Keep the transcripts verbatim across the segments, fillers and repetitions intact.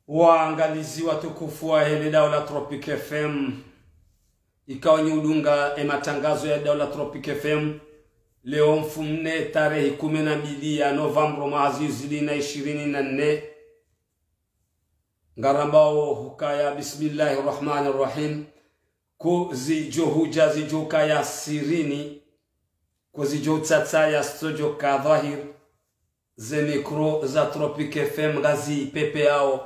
Waangalizi watukufu wahe le daula Tropic F M, ikao nyi udunga e matangazo ya daula Tropic F M, leo mfumne tarehi kume na mbili ya novembre mwaha zihwi zili na ishirini na nne, ngarambao hukaya bismillahi rahmani rahim, kuzidjo hudja zidjo kaya sirini, kuzidjo tsatsa ya studio ka dhahir, ze mikro za Tropic F M ngazipepeao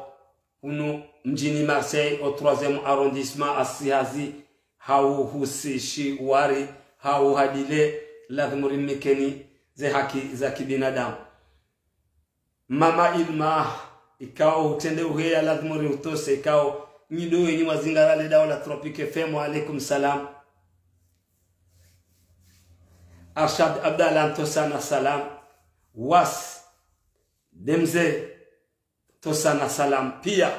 hunu mdjini Marseille, au troisième arrondissement, asihazi, hau husishi wari, hau hadile, ladhimu rimnikeni ze haki za kibinadamu. Mama Ilma, ikao utrende uheya ladhimu riutose, ikao nyi ndo wenyi wazingara le daula Tropic F M, wa alaikum salam. Arshad Abdallah, ntosana salam. Was Demze, ntosana salam pia.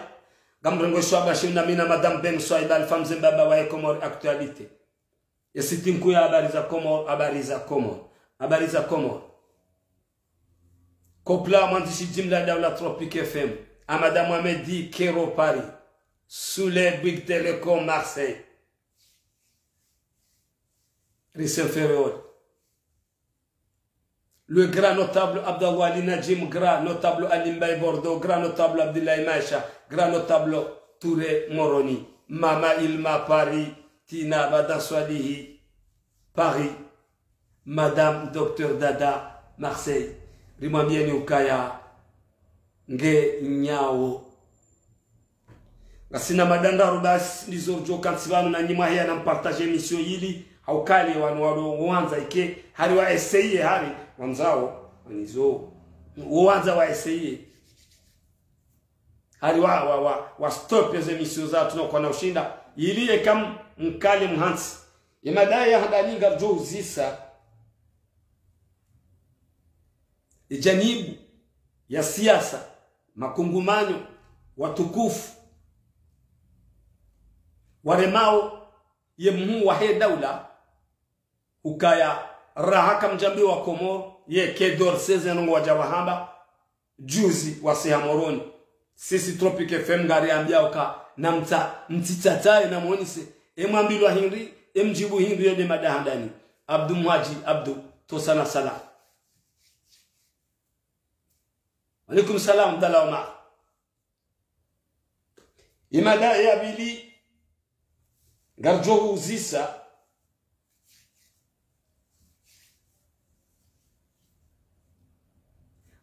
Ngamrengo shwaba shimna mina Madame Ben Swaiba, alfamze mbaba wa Comores Actualité. Ye site nkuu ya habari za Comores, habari za Comores, habari za Comores. Kopla mwandzishi jimla daula Tropic F M, Amada Mohamed Kero Paris, Souley Bouygues Télécom Marseille, Rissin Ferré Haut. Le grand notable Abdallah Ali Nadjim, grand notable Ali Mbaye Bordeaux, grand notable Abdoulaye Maïcha, grand notable Touré Moroni, Mama Ilma Paris, Tina Bada Swalihi Paris, Madame Docteur Dada Marseille, rimwambieni ukaya nge nyawo. Ngasina mada ndraru basi ndizo ridjo kantsi pvanu na nyi mwaheya na mpartage émission yili, hauka le wanu walo wandza ike, hari wa essayer hari, wandzao, wanizo, wandza wa essayer. Hari wa, wa, wa, wa stop ze émission za tuna kwa na ushinda, yili eka m-, mkale mhantsi. Ye mada ya handani ngaridjo uzisa. Ye janibu ya siasa, makungumanyo, watukufu, waremao ye mhuu wahe daula, ukaya raha kamdjambi wa Komoro, ye Quai d'Orsay ze ndrongoo wadja wahamba, juzi wasiha Moroni. Sisi Tropic F M ngariambiao uka, na mtsa-, mtsitsatsaye na mwonise, e mwambilwa hindri, e mdjibu hindri, yo nde mada handani. Abdu Mhadji, Abdu, ntosana salam. Alaikum salam, Abdallah Omar. Ye mada ya pvili, ngaridjo uzisa.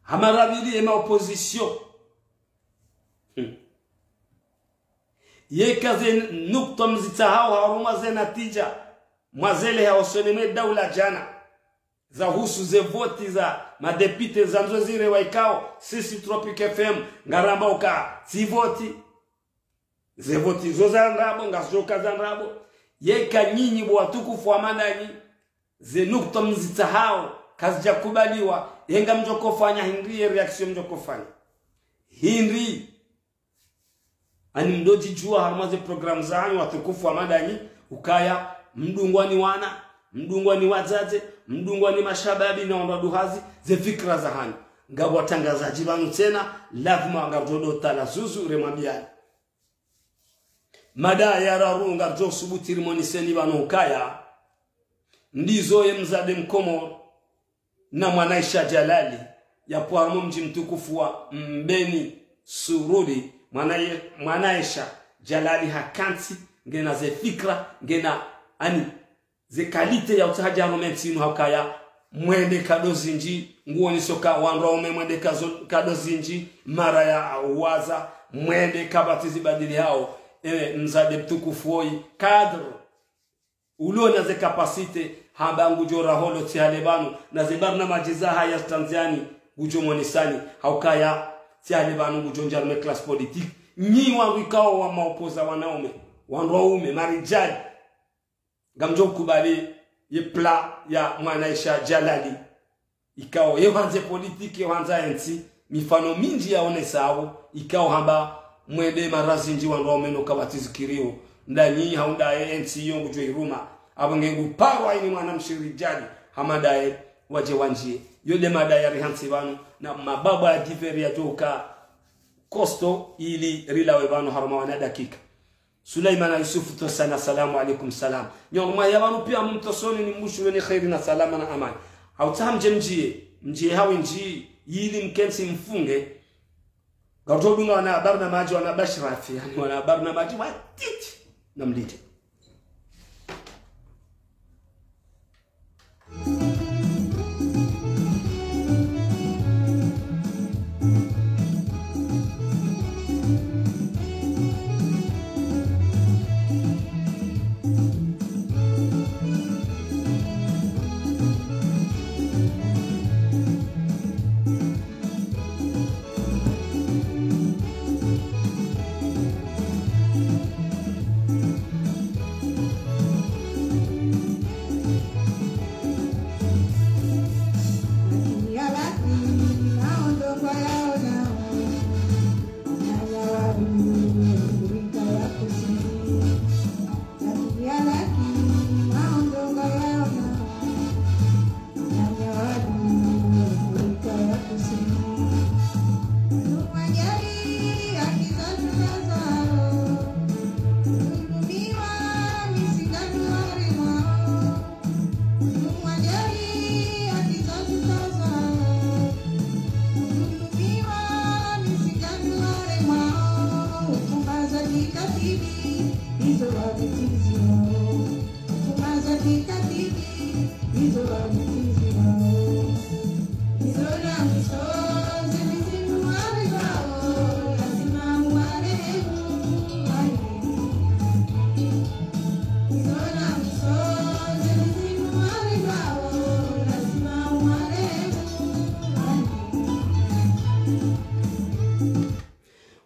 Hama ra pvili ye ma opposition. Hmm. Yeka ze nukta mzitsahao harumwa ze natija, mwazele ha usoni mwe daula jana, zahusu ze voti za madepite za ndzo zire wa ikao, sisi Tropic F M, ngaramba uka, tsi voti. Ze voti zo za ndrabo, ngazidjo ka za ndrabo. Yeka nyinyi bo watukufu wa madanyi, ze nukta mzitsahao, kazidja kubaliwa, ye ngamdjo kofanya hindri, ye réaction mdjo kofanya hindri. Ani mdo djidjua harumwa ze programu zanyu watukufu wa madanyi, ukaya mdungwa ni wana, mdungwa ni wadzadze, mdungwa ni mashababi na wandru waduhazi, ze fikira za hanyu. Ngapvo watrangazadji pvanu tsena, lazima ngaridjo do tala zuzu remwambiani. Mada ya raru ngaridjo subuti rimoniseni pvanu ukaya, ndizo ye mzade Mkomoro, na Mwanaisha Jalali, yapvo harumwa mdji mtukufu wa Mbeni Sururi, Mwanaye-, Mwanaisha Jalali hakantsi, ngena ze fikira, ngena ani, ze qualité ya utsaha dja no mentsi inu haukaya, mwende kado zindji, nguoniso ka wandru waume mwende kazo-, kado zindji, mara ya uwaza, mwende kapvatsi zibadili hao, e, mzade mtukufu woyi, cadre, ulo na ze capacité, hamba ngudjo raholo tsi hale pvanu, na ze barnamaji za haya Tanzania, ngudjo monisani, haukaya tsi hale pvanu ngudjo ndja harumwa classe politique. Nyi wandru ikao wa maopoza wanaume, wandru waume, marijali, ngamdjo kubali ye plan ya Mwanaisha Jalali. Ikao ye hwandza politique, ye hwandza entsi, mifano mindji yaonesa apvo, ikao hamba mwende mara zindji wandru waume no kapvatsi zikirio, ndanyi haunda ye entsi iyo ngudjo iruma, apvo nge nguparwa ini mwana mshe rijali, hama ndaye wadje wandjie. Yo nde mada ya rihantsi pvanu, na mababa ya divers yadjo uka, kosto ili rilawe pvanu harumwa wana dakika. Sulaimana Yusufu, tosana, salamu alaikum salam. Nyo mwa ya pvanu pia mumtosoni ni mwishuwe ni kheri na salama na amani. Hautsaha mdje mdjiye, mdjiye hawe ndji, ili mkentsi mfunge. Ngarudjo dunga wana barnamaji, wana bashrafi, yaani wana barnamaji watiti. Namlinde.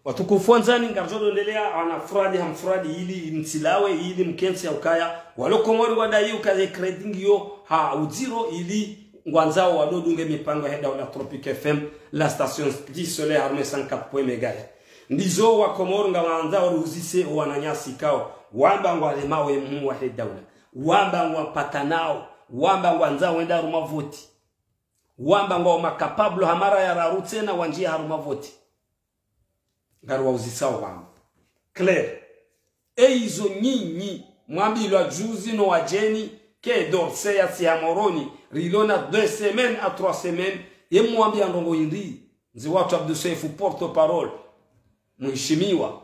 Watukufu wandzani, ngaridjo dondelea wana furadi ha mfuradi ili mtsilawe, ili mkentsi ya ukaya walo Komori wadai ukaya kredi ngiyo ha udziro ili ngwandzao wadodunge mipango he daula Tropic F M, la station du soleil harumwa cent quatre point un mégahertz. Ndizo wa Komori ngwandzao ruzise wananyasi kao wamba ngwalemawe mwa he daula, wamba ngwapatanao, wamba ngwandzao wenda harumwa voti, wamba ngwao makapablo ha mara ya raru tsena wandjie harumwa voti. Ngariwauzisao wamba. Claire. E izo nyinyi mwambilwa juzi no wadjeni, Quai d'Orsay ya siha Moroni, rilona deux semaines à trois semaines, ye mwambia ndrongo hindri? Mze watru Abdou Soefo, porte-parole, mheshimiwa,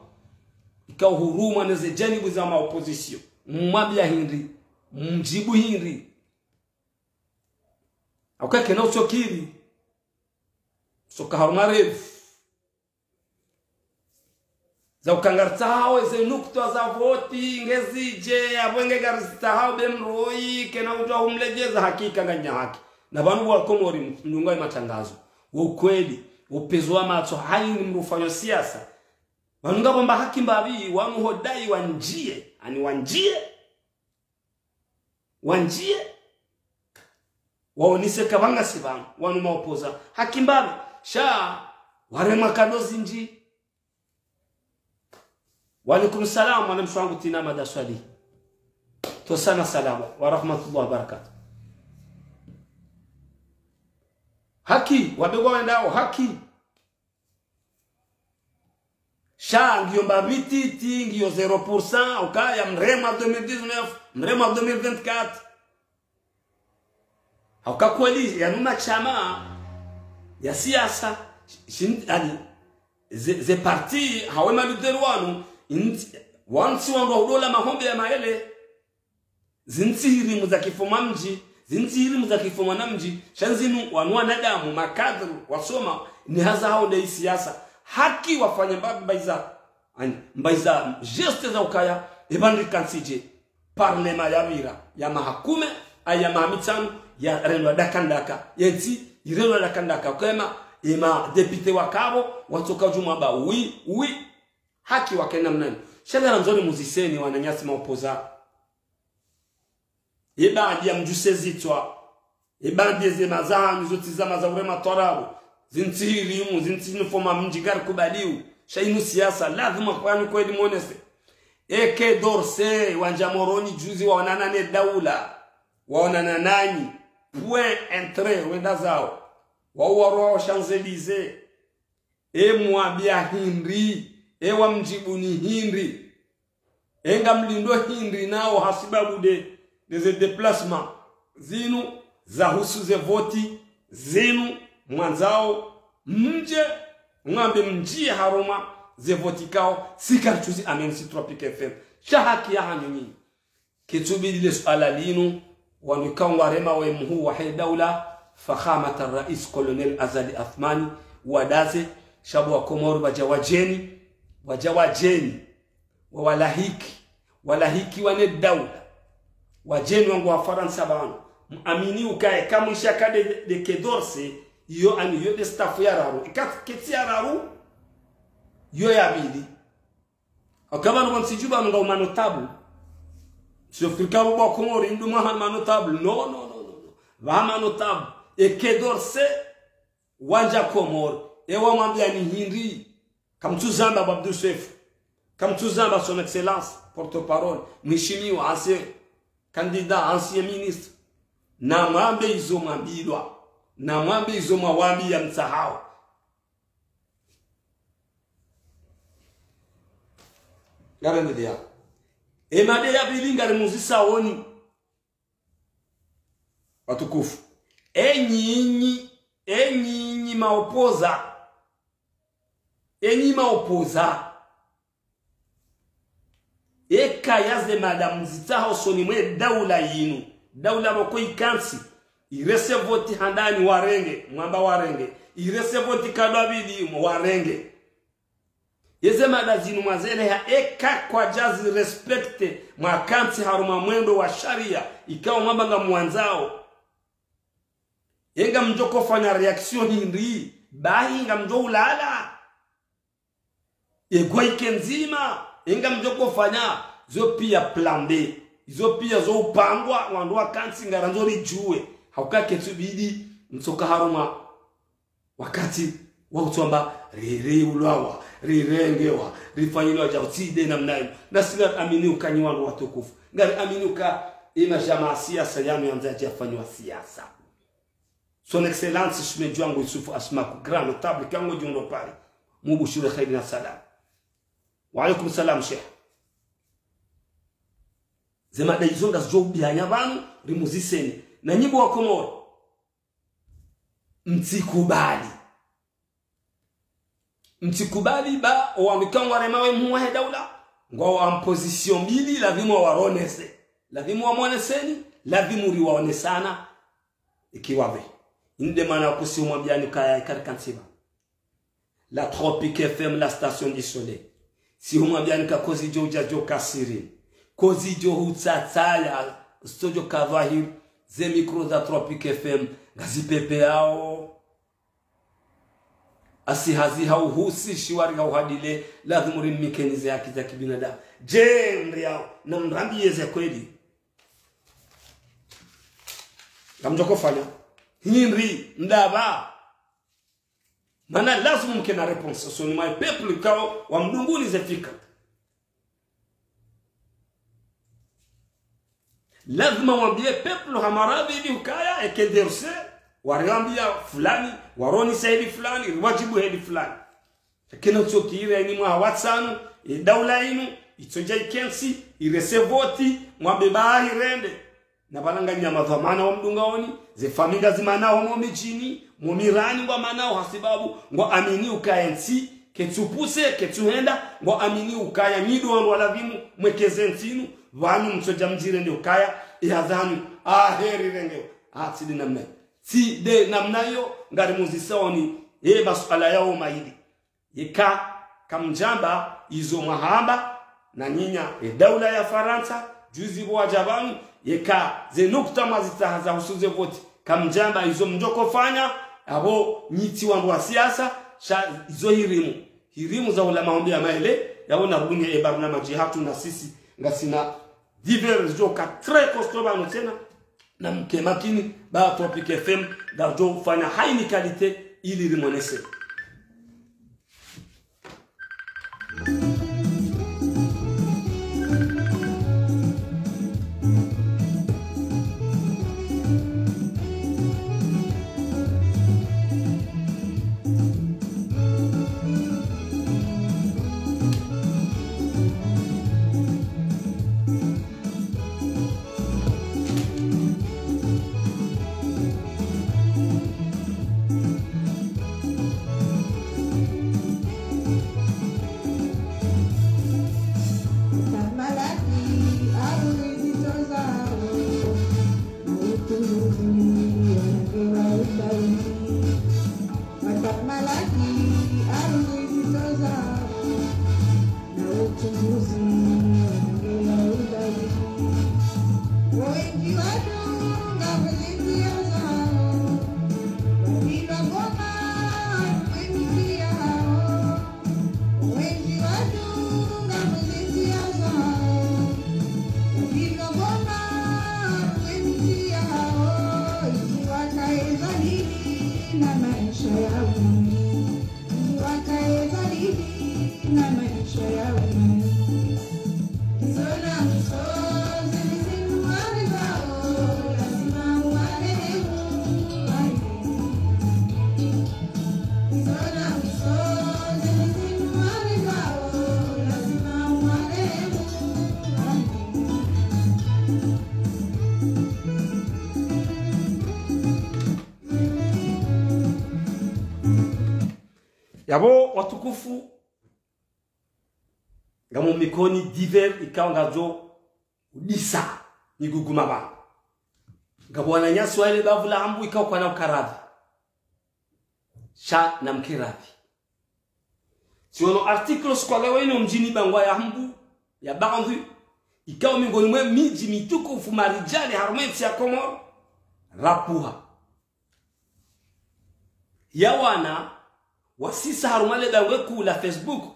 ikao hurumwa neze janibu za ma opposition, mwambia hindri? Mdjibu hindri? Au kakena utsokiri? Soka harumwa revu. Za uka ngaritsahao eze nukta za voti ngezidje, apvo nge ngaritsahao be mroi kena utswa humlejeza, hakika nganya haki. Na pvanu wa Komori mdunga ye matangazo, wo ukweli, upvezo wa matso, haini mdru ufanya siasa. Pvanu ngapvo mba haki mbapvi, wanu hodai wandjie, ani wandjie, wandjie, waonese ka pvanga si pvanu, wanu maopoza. Haki mbapvi, sha waremwa kado zindji. Wa alaikum salam, mwana mshe wangu Tina Mada Swali. Tosana salama, wa rahmatullahi wa barakatuh. Haki, wabegwa wendao, haki. Sha ngiyo mbapvi titi, ngiyo zéro pour cent, ukaya mremwa deux mille dix-neuf, mremwa deux mille vingt-quatre. Hauka kweli, yanu mashama ya siasa, shin-, ani, ze, ze parti, hawe ma leader wanu, inti, wantsi wandru wa udola mahombe ya maele. Zintsi hirimu za kifoma mdji, zintsi hirimu za kifoma na mdji, sha ndzinu wanu wanadamu, makadru, wasoma, ni haza hao nde isiasa. Haki wafanya mba-, mbaiza, ani, mbaiza geste za ukaya, eba ndri kantsije, parlement ya pvira, ya maha kume, aya maha mitsanu, ya rendwa dakandaka, yentsi, irendwa dakandaka, kema, ema député wakapvo, watsoka djumwa mba, oui, oui, haki wakena mnani. Sha ngarandzo nimuziseni wananyasi maopoza. Ye baadhi ya mdjuse zitswa. Ye baadhi ya zema zahanyu zo tsi zama za urema twarabu. Zintsi hirimu, zintsi nifoma mdji ngarikubaliu. Sha inu siasa, lazima kwani kweli mwonese. Eke Dorse, wandja Moroni juzi waonana ne daula. Waonana nanyi. Point, entrée, wenda zao. Wao warwa Champs-Élysées. E mwambia hindri, e wamdjibu ni hindri. E ngamlindo hindri nao hasibabu nde, nde ze déplacement zinu, zahusu ze voti zinu, mwandzao mdje, mwambe mdjie harumwa ze voti kao, si karitsuzi amini si Tropic F M. Sha haki yahanyu nyinyi. Ketsubidi le suala linu, wanu ikao ngwarema we mhuu wahe daula, Fakhamat al-Rais Colonel Azali Assoumani, wadaze, sha bo wa Komori wadja wadjeni, wadja wadjeni, wawalahiki, walahiki wane daula, wadjeni wangu wa Farantsa pvanu, mwamini ukaya kamwisha ka nde, nde Quai d'Orsay, iyo ani iyo nde staff ya raru, ika ketsi ya raru, iyo ya pvili. Aka pvanu pvontsi dju pvanu ngwao ma notable. Sio fikiri ka bo wa Komori ndo mwaha ma notable. Non, non, non, non, non. Pvaha ma notable. E Quai d'Orsay, wandja Komori. E wamwambia ni hindri. Kamtsuzamba bo Abdou Soefo. Kamtsuzamba son excellence, porte-parole. Mheshimiwa, ancien candidat, ancien ministre. Namwambe izo mwambilwa. Namwambe izo mwawambia mtsahao. Ngarendelea. E mada ya pvili ngarimuzisao nyi. Watukufu. E nyinyi, e nyinyi maopoza. E nyi maopoza. Eka ya ze mada mzitsaha usoni mwe daula yinu. Daula pvoko ikantsi. Irese voti handani warenge, mwamba warenge. Irese voti kadwa pvili mo warenge. Ye ze mada zinu mwazeleha eka kwadja zi respecte mwakantsi harumwa mwendo wa sharia, ikao mwamba ngamwandzao. E ngamdjo kofanya réaction hindri, bahi ngamdjo ulala. Egwa ike ndzima, e ngamdjo kofanya, zo pia plan B, zo pia zo upangwa, wandru wakantsi ngarandzo ridjuwe, hauka ketsubidi, mtsoka harumwa. Wakati wa utswamba, ri, riulwawa, rirengewa, rifanyilwa dja utsi nde namna inu. Nasi ngariamini uka nyi wandru watukufu. Ngariamini uka ina jamaa siasa yanu yandza dja fanyiwa siasa. Son Excellence Shime Djwangu Yusufu Ashimaku, grand notable, kango djundro Paris. Mubushire kheri na salama. Wa alaikum salam, Sheikh. Ze mada izo ngazidjo ubihanya pvanu, rimuziseni. Na nyi bo wa Komori. Mtsikubali. Mtsikubali ba, owandru ikao ngwarema we mhuu wahe daula, ngwao en position mbili, lazimu waronese. Lazimu wamoneseni, lazimu riwaonesana. Ikiwa pve. Inde mana kusi humwambiani kaya ikarika ntsiba. La Tropic F M, la station du soleil. Si humwambiani ka kozidjo udja djo kasiri. Kozidjo hutsatsaya, stsodjo ka dhwahiri, ze micro za Tropic F M, ngazipepeyao. Asi hazi hauhusi shiwari hauhadile, lazimu rimnikeni ze haki za kibinadamu. Je, mri yao, na mrambiye ze kweli. Ngamdjo kofanya. Hindri, ndapvi. Mana lazimu mke na réponse, usoni mwa peuple ikao, wamdunguni ze fikra. Lazima wambiye peuple hama radhi ili ukaya, e Quai d'Orsay, wariambiya fulani, waronesa heli fulani, riwadjibu heli fulani. Lakini utsokiri ini mwaha watsanu, e daula inu, itsodja ikentsi, irese voti, mwambe bahi rende. Na pvala nganyamaza mana wamdungaoni, ze famiyi ngazimanaho mo midjini, mo mirani ngwamanao hasibabu, ngwaamini ukaya ntsi, ketsupvuse, ketsuhenda, ngwaamini ukaya nyi ndo wandru walazimu mwekeze ntsi inu, pvanu mtsodja mdjirende ukaya, iha zanu, ahe rirengewa, atsi nde namna iyo. Tsi nde namna iyo, ngarimuzisao nyi, e masuala yao mayili. Yeka kamdjamba izo mwahamba, na nyinya e daula ya Farantsa, juzi pvo wadja pvanu, yeka ze nukta mwazitsaha zahusu ze voti, kamdjamba izo mdjo kofanya, apvo nyi tsi wandru wa siasa, sha izo hirimu. Hirimu za hula mahombi ya maele, yapvo narudunge e barnamaji hatru na sisi, ngasina divers djo ka très costaud pvanu tsena, na mke makini, ba Tropic F M, ngardjo fanya ha ini qualité, ili rimonese. Matamalaki, ardhi zitoza, na uchunguzi, ongela udhaifu. Wengi wadunga mziki ya zao, wapilwa ngoma, wengi yao. Wengi wadunga mziki ya zao, wapilwa ngoma, wengi yao. Ikiwa kae dhalili na maisha ya umi. Ikiwa kae dhalili na maisha ya umi. Yapvo watukufu, ngam mikoni divers ikao ngazo udisa miguguma pvanu. Ngapvo wananyasi wa hele bavu la Hambu ikao kwana ukaradhi. Sha namkiradhi. Tsiono article siku ya leo inu mdjini Bangwa ya Hambu, ya Bangwi, ikao mingoni mwe midji mitukufu marijali harumwa entsi ya Komoro, rapvuha. Ya wana wasisa harumwa le dangwe kuu la Facebook,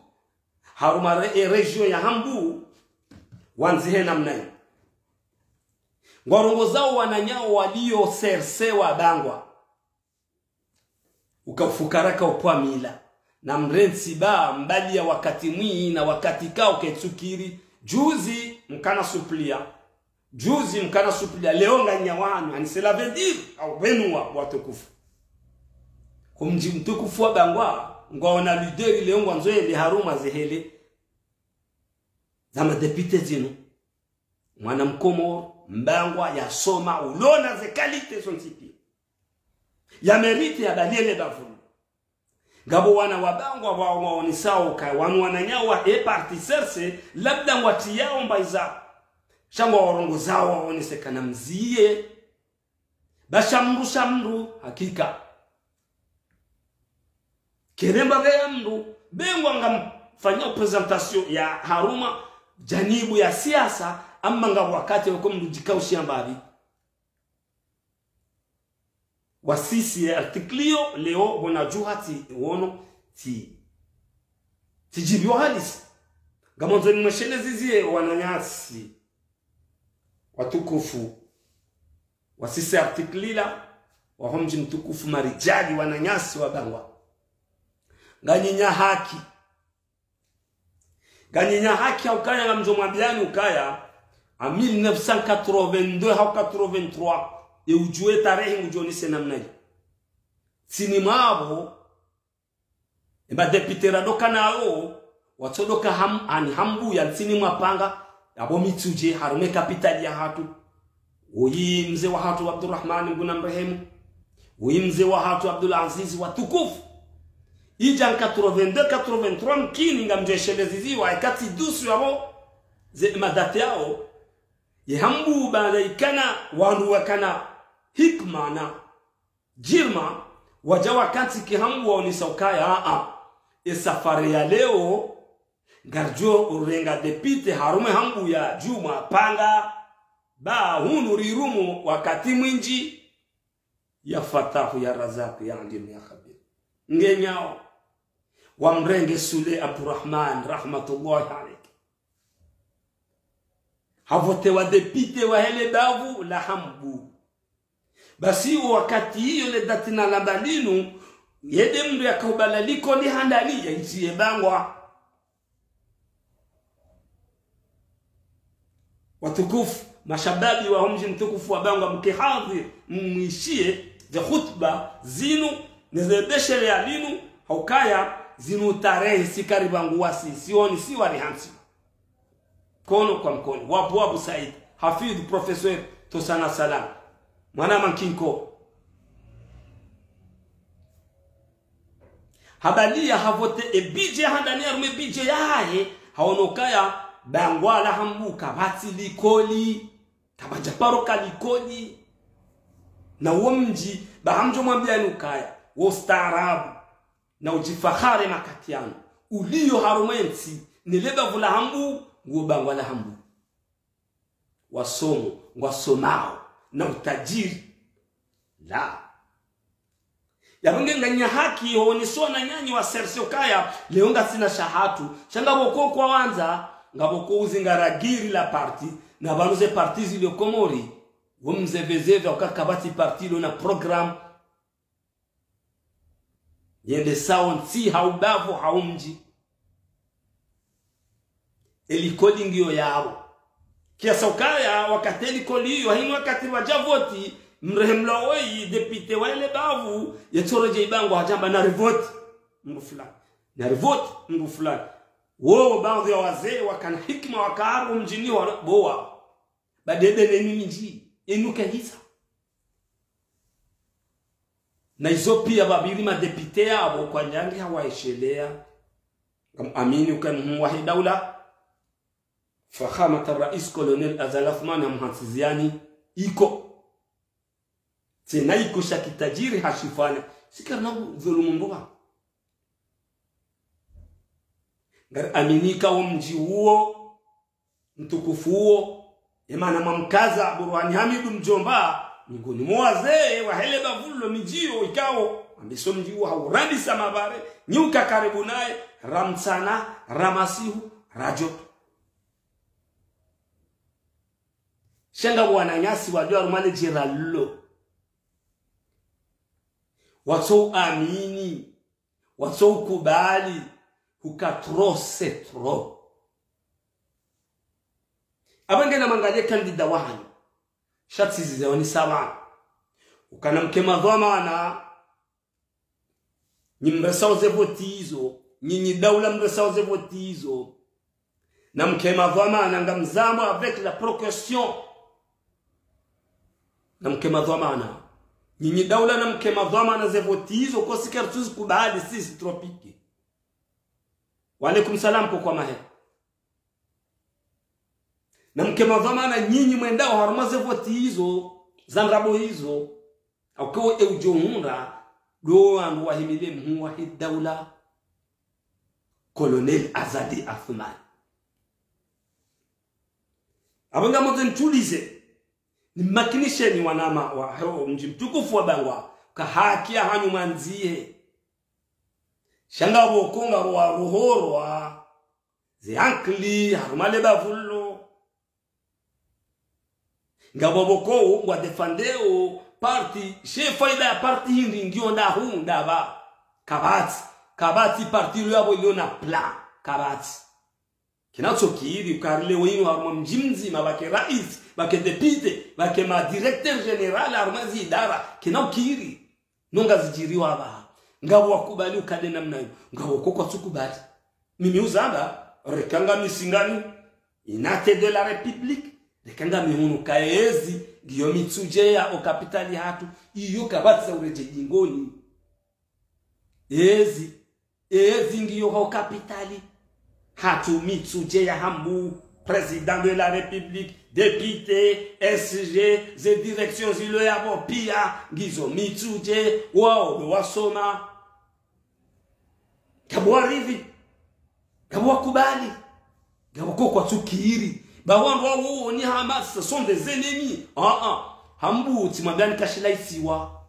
harumwa re-, e région ya Hambu, wandzihe namna yi. Ngwarongozao wananyao walio serse wa Bangwa. Uka ufukara ka upvwa mila. Na mrentsi ba mbali ya wakati mwi na wakati kao ketsukiri. Juzi mkana suplia. Juzi mkana suplia. Leo nganyawanu. Ani cela veut dire, au pvenu wa, watukufu. Ko mdji mtukufu wa Bangwa, ngwaona leader leo ngwandzo yende harumwa ze hele za madéputé zinu. Mwana Mkomoro, mbangwa, yasoma, ulona ze qualité zontsi pia. Ya mérité, ya baliele bavuni. Ngapvo wana wa Bangwa wa, waonesao ka wanu wananyawa e parti serse, labda ngwatiyao mbayi za. Sha ngwawarongozao waonese kana mziye. Ba sha mndru, sha mndru, hakika. Keremba veya mndru, be ngwa ngamfanya présentation ya harumwa janibu ya siasa, amma nga wakati wako mndru djikao shiamba abi. Wasisi ye article iyo, leo bona djuha tsi wono, tsi, tsi djibio halisi. Ngamandzo nimwesheleze ziye wananyasi watukufu. Wasisi article ila, waho mdji mtukufu marijali wananyasi wa Bangwa. Nganyinya haki. Nganyinya haki ha ukaya ngamdjo mwambiani ukaya, a mille neuf cent quatre-vingt-deux hau quatre-vingt-trois, e udjuwe tarehi ngudjonise namna yi. Ntsini mwapvo, e madéputé radoka nayo, watsodoka ham-, ani Hambu ya ntsini mwa panga, yapvo Mitsudje, harumwa e kapitali ya hatru. Uyi mze wa hatru Abdurrahman, Mngu namrehemu. Uyi mze wa hatru Abdul Aziz watukufu. Idja quatre-vingt-deux, quatre-vingt-trois mkini ngamdjo esheleze ziwa, e kati dusu yapvo, ze madate yao. Ye Hambu baanda ikana, wandru wakana hikma na jirma, wadja wakantsi ki Hambu waonesa ukaya, a, a. E safari ya leo, ngaridjo urenga député harumwa e Hambu ya djumwa panga, ba hunu rirumu wakati mwindji, ya Fatahu, ya Razaku, ya Alimu, ya Khabiru. Ngenyao, wamrenge Sule Abdurrahman, rahmatullahi alayhi. Havotewa député wa hele bavu la Hambu. Basi wakati iyo le dati na lamba linu, yede mndru yakaubala likoli handani ya isi ye Bangwa. Watukufu, mashababi wa ho mdji mtukufu wa Bangwa, mke hadhir, mwishiye ze khutba zinu, ne ze beshele ya linu, ha ukaya zinu tarehi si kari Bangwa si, sioni si wari hantsi. Mkono kwa mkono. Wabu Wabu Said, Hafidh, Professeur Tosana Salam. Mwana Mankinko. Habaliya havote e budget handani harumwa e budget yahahe, haono ukaya Bangwa la Hambu kapvatsi likoli, kapvadja paro ka likoli. Na wo mdji, ba hamdjo mwambiyani ukaya, wo ustaarabu, na udjifahari makati yanu, uliyo harumwa entsi, ni le bavu la Hambu, nguwo bangwa la Hambu. Wasomo, ngwasomao, na utajiri. La. Yapvo nge nganya haki, ho nisona nyanyi wa serse ukaya, leo ngasina shahatru, sha ngapvo ko kwawandza, ngapvo ko uzingara giri la parti, na pvanu ze parti zilio Komori, wo mzevezeve uka kapvatsi parti ilo na programme, yende sawa ntsi hau bavu hau mdji. Elikoli ngiyo yapvo. Kiasi ukaya wakati elikoli iyo, hayina wakati wadja voti, mrehemlwa woyi, député wa ele bavu, yetsoredjeyi bangwe hadjamba narivoti mndru fulani. Narivoti mndru fulani. Wo baadhwi ya wazee wakana hikima waka harumwa mdjini wa bowa. Ba debe neni mindji, enu kahisa. Na izo piya pvapviri madéputé yapvo kwadjandzi hawaesheleya. Ngam amini uka mhuu wahe daula, Fakhamat Rais Colonel Azali Assoumani hamhantsiziani iko. Tsena iko sha kitajiri hashifanya. Sika na dhulumu mboga. Ngari amini ka wo mdji uwo, mtukufu uwo, emana mwamkaza Burhani Hamidu mdjomba, mingoni mwa wazee wa hele bavu lo midji iyo ikao, ambiso mdji uwo haurandisa mabare, nyi uka karibu naye, ra mtsana, ra masihu, ra djoto. Sha ngapvo wananyasi wadjo harumwa le djera lilo. Watso amini, watso ukubali, huka trop c'est trop. Apvo nge namangaliye candidat wahanyu. Sha tsi zize wani sawa. Ukana mke madhwamana, nyi mresao ze voti izo, nyi nyi daula mresao ze voti izo. Na mke madhwamana ngamzambo avec la précaution. Na mke madhwamana. Nyi nyi daula na mke madhwamana ze voti izo, ko sika ritsuzikubali sisi Tropique. Wa alaikum salam, ko kwa mahe. Na mke madhwamana nyinyi mwendao harumwa ze voti izo, za ndrabo izo, hauka wo eudjo hundra, ndo wandru wahimile mhuu wahe daula, Colonel Azali Assoumani. Apvo ngamoze ntulize, nimakinisheni wanama wa, ho, mdji mtukufu wa Bangwa, ka haki yahanyu mwandzihe. Sha ngapvo ko ngapvo waruhorwa ze ankili harumwa le bavu lilo. Ngapvo pvo ko ngwadéfendéo parti, she faida ya parti hindri ngiyo ndahu ndapvi. Kapvatsi, kapvatsi parti ilo yapvo ilo na plan. Kapvatsi. Kina tso kiri, uka rile wenu harumwa mdji mdzima, pvwake rais, pvwake député, pvwake ma directeur général harumwa zi idara, kina ukiri. No ngazidjiriwa apvaha. Ngapvo wakubali ukade namna iyo. Ngapvo ko kwatsukubali. Mimi uzamba, reka ngami Singani, unité de la République, reka ngami hunu ka ezi, ngiyo Mitsudje ya o kapitali hatru, iyo kapvatsi za uredjeyi dingoni. Ezi, ezi ngiyo ho kapitali hatru Mitsudje ya Hambu, président de la République, député, S G, ze direction zilo yapvo piya, ngizo Mitsudje, wao ndo wasoma. Ngapvo waridhi, ngapvo wakubali, ngapvo ko kwatsukiri. Ba wandru wawo ni hama, ce sont des ennemis. Ah, ah. Hambu, tsi mwambiyani kashila isiwa.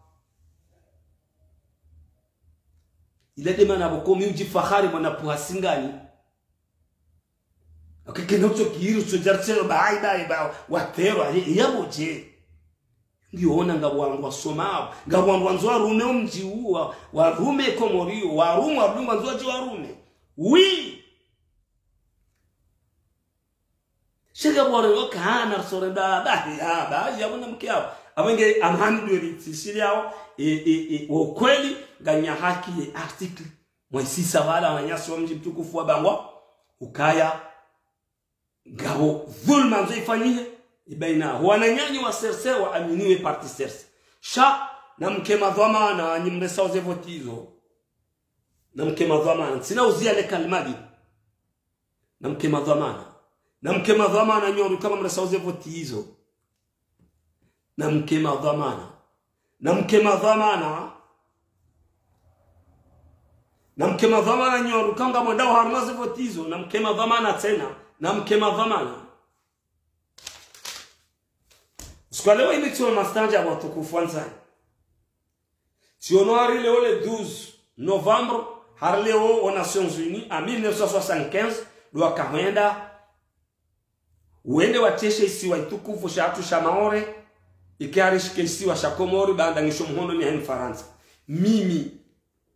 Ila nde mana pvo ko mi udjifahari mwana pvo ha Singani. Ake kena utso kiri, utso djartselo, ba, ai, ba, ai, ba, waterwa, ye, yapvo dje. Ngiona ngapvo wandru wasomao, ngapvo wandru wandzo warume omdji uwo, warume Komori iyo, warume wandru wandzo wadje warume. Oui. Sha ngapvo wandru wakana rsorenda, ba, ya, ba, ya, mwana mke yapvo. Apvo nge amhani dwe ritsishili yapvo, e, e, e, wo kweli, nganya haki ye article. Mwaisisa pvala wananyasi wa mdji mtukufu wa Bangwa, ukaya, ngapvo dhulma ndzo ifanyihe, ibaina ho wananyanyu wa serse wa aminiwe parti serse. Sha, na mke madhwamana, nyi mresao ze voti izo. Na mke madhwamana, ntsina uziya le kalima li. Na mke madhwamana. Na mke madhwamana nyoru kama mresao ze voti izo. Na mke madhwamana. Namke madhwamana. Namke madhwamana nyi wandru ikao ngamwendao harumwa ze voti izo, namke madhwamana tsena, namke madhwamana. Usiku wa leo inu tsiono mastaandjabu watukufu wandzani. Tsiono hari leo le douze novembre, hari leo o Nations Unies, a mille neuf cent soixante-quinze, ndo wakahwenda, wende wateshe isiwa itukufu shatru sha Maore, ike hari shike isiwa sha Komori, baanda ngisho mhondoni he Mfarantsa. Mimi,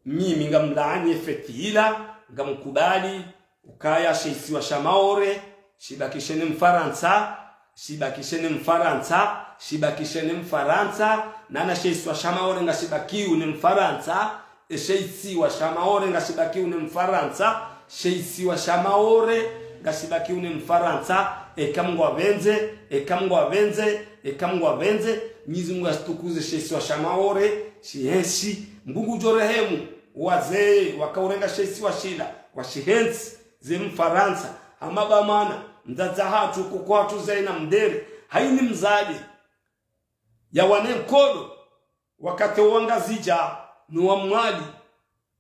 mimi ngamlaani ye feti ila, ngamkubali ukaya she isiwa sha Maore shibakishe ne Mfarantsa, shibakishe ne Mfarantsa, shibakishe ne Mfarantsa, nana she isiwa sha Maore ngashibakiyo ne Mfarantsa, e she isiwa sha Maore ngashibakiyo ne Mfarantsa, she isiwa sha Maore ngashibakiyo ne Mfarantsa, eka Mngu apvendze, eka Mngu apvendze, eka Mngu apvendze, Mwenyezi Mungu ashitukuze she isiwa sha Maore, shihenshi, Mngu ngudjo rehemu, wazee wakaurenga she isiwa shila, washihentsi, ze Mfarantsa, hama ba mwana, mdzadze hatru, koko hatru Zaina Mdere, haini mdzadze, yawane nkodo, wakati wa Ngazidja, no wa Mwali,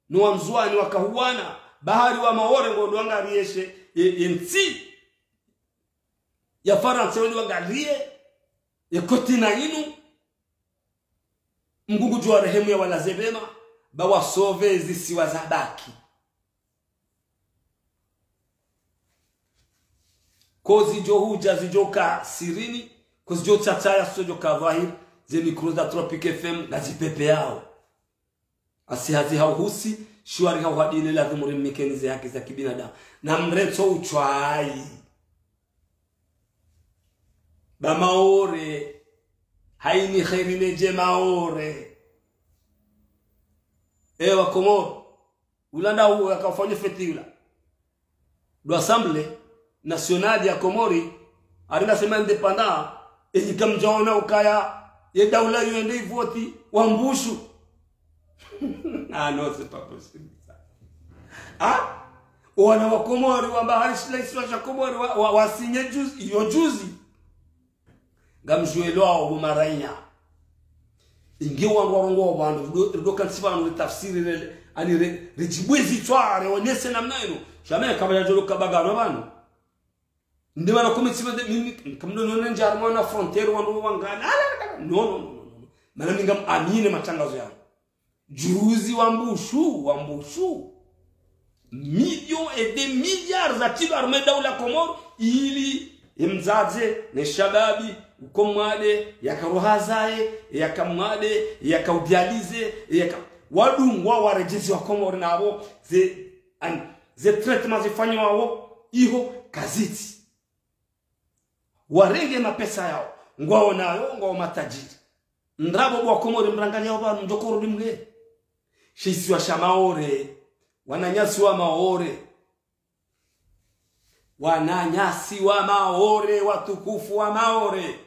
no wa Ndzuwani wakahuwana, bahari wa Maore ngo ndo wangariye she, e, e ntsi ya Farantsa wende wangariye, e kotina inu, Mngu ngudjo warehemu yawalaze pvema, ba wasauve zisiwa zabaki. Ko zidjo hudja zidjo ka sirini, ko zidjo tsatsa ya zidjo ka dhwahiri, ze micro za Tropic F M ngazipvepveyao. Asi hazi hauhusi, shiwari hauhadine lazimu rimnikeni ze haki za kibinadamu. Namrentso utswayi. Ba Maore, haini kheri nedje Maore. Ewa Komoro, ula nda uwo yakafanya feti ula. Ndo Assemblée Nationale ya Komori, hari ngasema indépendant, enyi kamdjaona ukaya ye daula iyo yende ivoti wa Mbushu. Ah non, c'est pas possible ça. Ah? Wana wa Komori, wamba hari shila isiwa sha Komori, wa, wa, wasinye juzi, iyo juzi. Ngamdjuwelwao bo marainya. Inge wandru warongoa pvanu, rido, rido kantsi pvanu ritafsiri re, ani re, ridjibwezi tsware, onese namna inu. Jamais kabla djolo kabagano pvanu. Nde mana komenti pvanu, mimi, kamdo none ndjari mwana frontière, wandru wangana. Ala, ala, ala. Non, non, non, non, non. Mana mi ngam amine matangazo yanu. Juzi wa Mbushu, wa Mbushu. Millions et des milliards za tilo harumwa daula Komoro, ili emdzadze, ne shababi, uko Mwade, yakaroha zaye, yaka Mwade, yaka udialize, yaka wadungwa waredjezi wa Komoro nabo, ze, an, ze traitement zifanywawo, iho kazitsi. Warenge mapesa yao, ngwao nayo, ngwao matajiri. Ndrabo bo wa Komori mrangalia pvanu ndjokoro dimle. She isiwa sha Maore, wananyasi wa Maore. Wananyasi wa Maore, watukufu wa Maore.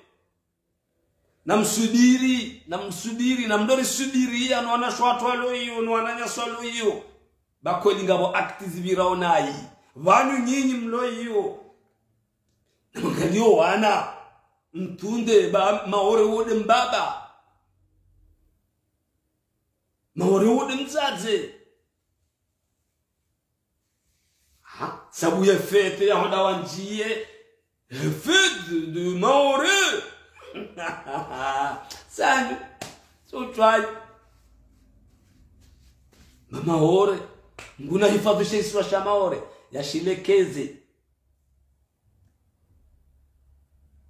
Namsubiri, namsubiri, namdori subiri, ya no wanashe watru walo iyo, no wananyasi walo iyo. Ba kweli ngapvo actes zipvirao nayi. Pvanu nyinyi mlo iyo. Namangaliyo wana. Mtunde ba Maore wode mbaba. Maore wode mdzadze. Ha? Sabu ye fête ya honda wandjiye. Ye fête de, de Maore. Sanyu. So try. Ma Maore. Nguna hifadhi she isiwa sha Maore. Yashilekeze.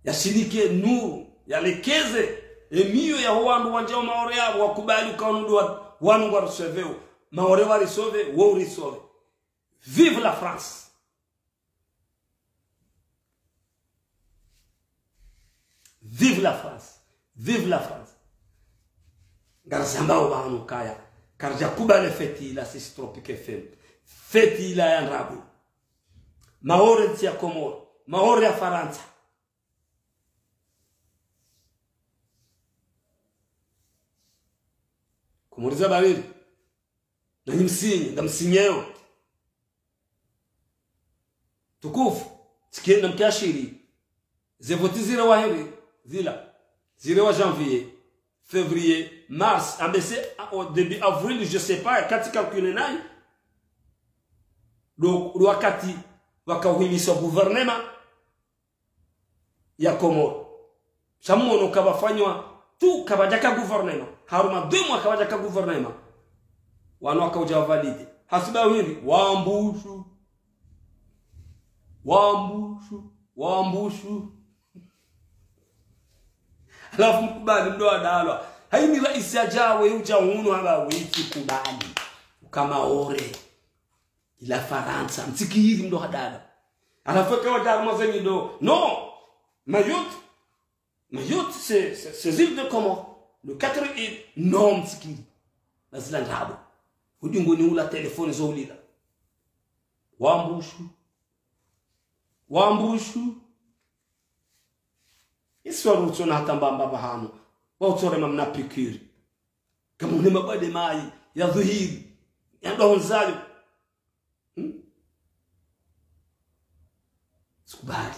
Yashinike nuru, yalekeze emiyo yaho wandru wandjao Maore yapvo, wakubali uka wanu ndo wa, wanu ngwa risoveo. Maore warisove, wo urisove. Vive la France! Vive la France! Vive la France! Ngarizambao pvanu kaya, karidjakubali fête ila sisi Tropic F M. Fête ila ya ndrabo. Maore ntsi ya Komoro. Maore ya Farantsa. Komori za bawili. Nanyi msinye, ngamsinyeyo. Tukufu, tsikie namke ashiri. Ze voti zire wa heri, zila. Zire wa janvier. février, mars, ambe c'est au début avril, je sais pas, wakati calculé nayi. Donc, wakati wakauhimisa gouvernement ya Komori. Sha mwono kapvafanywa tu, kapvadjaka gouvernement. Haruma deux mois kapvadjaka gouvernement. Wanu wakaudja wavalide. Hasiba windri, wambushu. Wambushu. Wambushu. Halafu mkubali mdo hadalwa. Haini raisi yadja we udja hunu hamba wetsi kubali. Uka Maore ila Farantsa. Mtsikiri mdo hadalwa. Halafu eka wadja harumwa ze nyindo. Non. Mayotte. Mayotte, c'est, c'est, c'est îles de Comores. Le quatre îles. Non, mtsikiri. Nazila ndrabo. Udjungu ni ula téléphone zo ulila. Wambushu. Wambushu. Isi warutsona hata mbamba pvahanu. Wautsore mamna pikiri. Kamune mabade mayi ya dhuhiri. Ya ndo hondzayo. Hmm? Tsikubali.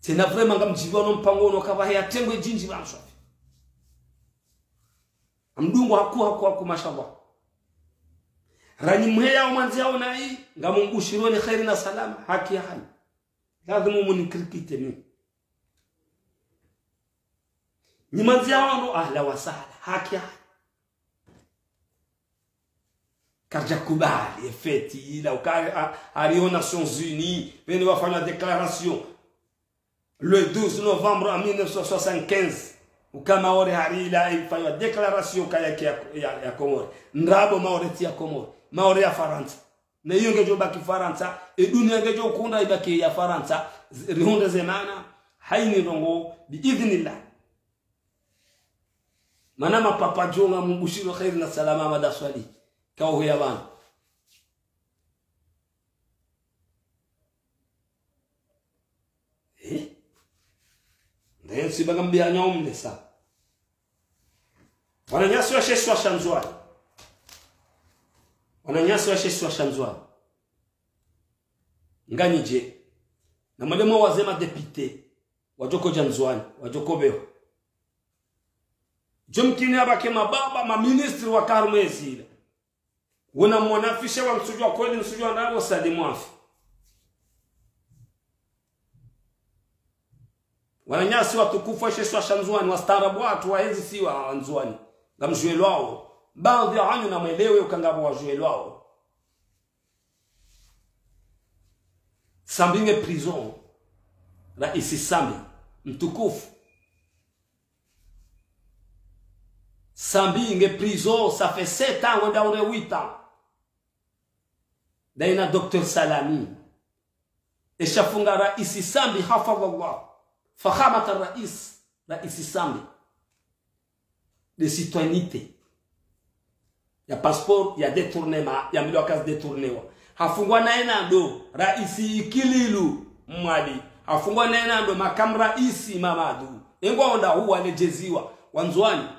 Tsena vraiment ngamdjiviwa no mpango uno kapvahe ya tengwe djindji pvanu swafi. Amdungu haku, haku, haku, mashallah. Ranyi mheya omwandziyao nayi, ngamumbushironi kheri na salama, haki ya hayi. Lazimu munikrikite mi. Nyi mwandziyao no, ahla wa sahla, haki ya hayi. Kadjakubali, efeti ila, uka, a, a, ari o Nations Unies, pvene wafanya déclaration. Le douze novembre en mille neuf cent soixante-quinze, uka Maore hari ila ifanywa déclaration ka ya, ya, ya, ya Komori. Ndrabo Maore tsi ya Komori. Maore ya Farantsa. Na iyo ngedjo baki Farantsa, e dunia ngedjo kunda ibaki ya Farantsa, z-, rihundre ze mana, haini ndrongo, bi idhnillah. Mana mapapa djo ngamumbushiro kheri na salama Ahmada Swalihi. Kauhuya pvanu. Eh? Ndaye ntsiba ngambiya nyawo mnesa. Wananyasi washe isiwa sha Ndzuwani. Wananyasi washe isiwa sha Ndzuwani. Nganyidje. Na mwende mwawaze madéputé. Wadjo kodja Ndzuwani. Wadjo kopvewa. Djo mkini abake mababa, maministri waka harumwa ezi ila. Wona mwana fishe wa msudjwa kweli, msudjwa ndrabo, Salim Mwafi. Wananyasi watukufu washe isiwa sha Ndzuwani, wastaarabu watru wa ezi isiwa Ndzuwani. Ngamdjuwelwao. Baadhwi ya wanyu namwelewe uka ngapvo wadjuwelwao. Sambi nge prison. Raisi Sambi. Mtukufu. Sambi nge prison, ça fait sept ans, ngwenda ure huit ans. Daina Docteur Salami. Eshafunga Raisi Sambi, hafadhallah. Fakhamat Rais, Raisi Sambi. De citoyenneté. Ya passeport, ya détournement, ya milo kazi détournewa. Hafungwa na enando, Raisi Ikililu Mwali. Hafungwa na enando, makamu Raisi Mamadu. Engwa onda huwa lejeziwa. Wandzuwani.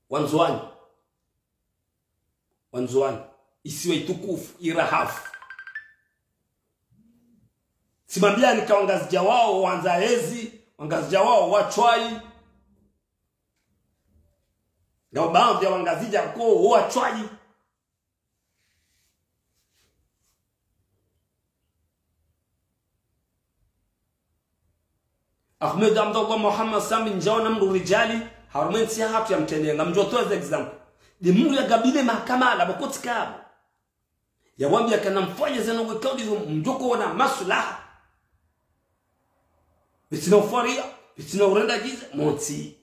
Wandzuwani. Wandzuwani. Isiwa itukufu, irahafu. Tsimambiyani ka Wangazidja wao, wandza ezi, Wangazidja wao, watswayi. Ngapvo baadhwi ya Wangazidja ko, watswayi. Ahmed Abdallah Mohamed Sambi ndjaona mdru ridjali, harumwa entsi yahatru ya mtende, ngamdjo towa ze exemple. De mdru ya gabile mahakama la bokotsi kabo. Yawambiya kana mfanye zeno wekao ndizo mdjo kowona maslaha. Pvatsina ufwariya, pvatsina urenda djize, montsi.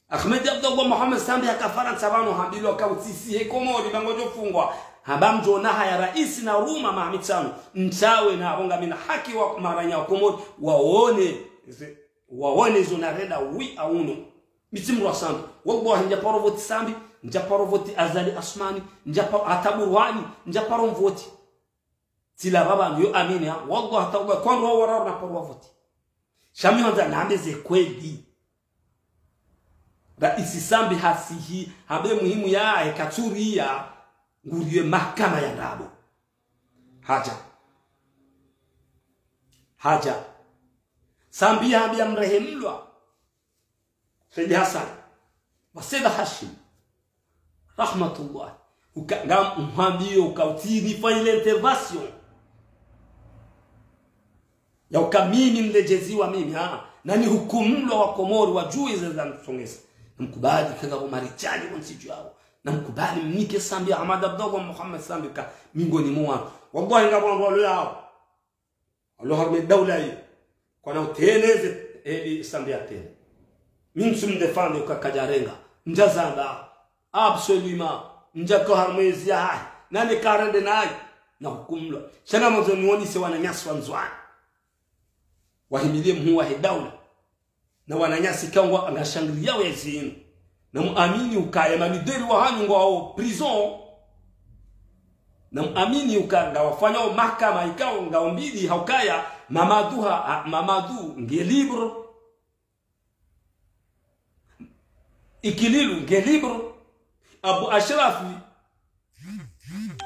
Ahmed Abdallah Mohamed Sambi haka Farantsa pvanu hambilwa ka utsisi he Komori ba ngodjo fungwa. Hamba mdjo ona haya raisi na ruma maha mitsanu. Ntsawe na abonga mina haki wa maranya wa Komori. Waone, ze-, waone zo narenda wi auno. Mi tsi mdru wa Sambi. Wallahi ndja paro voti Sambi, ndja paro voti Azali Assoumani, ndja paro hata Burwani, ndja paro mvoti. Tsila baba ngiyo amini ha, wallahi hata uba kwa ndo wararu na paro wa voti. Sha mi handza nambe ze kweli. Raisi Sambi hasihi, hambe muhimu yahe katsuriya, nguriye mahakama ya ndrabo. Hadja. Hadja. Sambi hambiya mrehemlwa. Said Hassan, wa Said Hashim, rahmatullah. Uka, ngamhwambiyo uka utsi nifanye intervention ya uka mimi mlejeziwa mimi, ha? Na nihukumulwa wa Komori wadjuwe ze zanisongeza. Namkubali kanga bo marijali wontsi djwao. Namkubali mnike Sambi Ahmad Abdallah Muhammad Sambi ka mingoni mwa wanu. Wallahi ngapvo wandru walo yao. Walo harumwa daula yi. Kwana uteneze, eh, Sambi atene. Mi ntsumdéfendre uka kadjarenga. Ndjazamba. Absolument. Ndjaka harumwa ezi yahahe. Nane karende nayi. Nahukumulwa. Sha ngamwandzo niwonese wananyasi wa Ndzuwani. Wahimiliye mhuu wahe daula. Na wananyasi kangwa ngashangiliyao yezi yinu. Namuamini ukaya malideri wahanyu ngwao prison. Namuamini uka ngawafanyao mahakama ikao ngao mbili ha ukaya Mamadu ha, ha, Mamadu nge libre. Ikililu nge libre. Abu Ashrafi,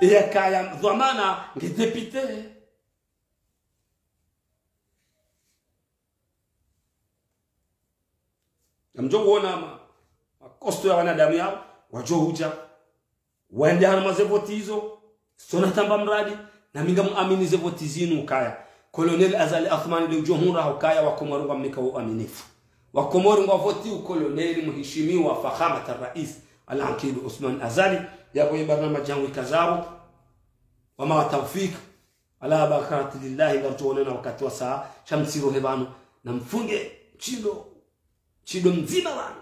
yakaya dhwamana nge député. Namdjo wona ma, makosto ya wanadamu yao, wadjo hudja. Wende harumwa ze voti izo, sona tamba mradi, na mi ngamuamini ze voti zinu ukaya. Colonel Azali Assoumani nde udjo hundra ha ukaya wa Komori ngwamnika uaminifu. Wa Komori ngwavoti u colonel muhishimiwa Fakhamat al-Rais al-Aqid Assoumani Azali, yapvo ye barnamaji yangu ikazapvo. Wa ma tawfik, ala barakati lillahi, ngarudjo wonana wakati wa saa, sha mtsirohe pvanu, namfunge, shindo, shindo mdzima pvanu.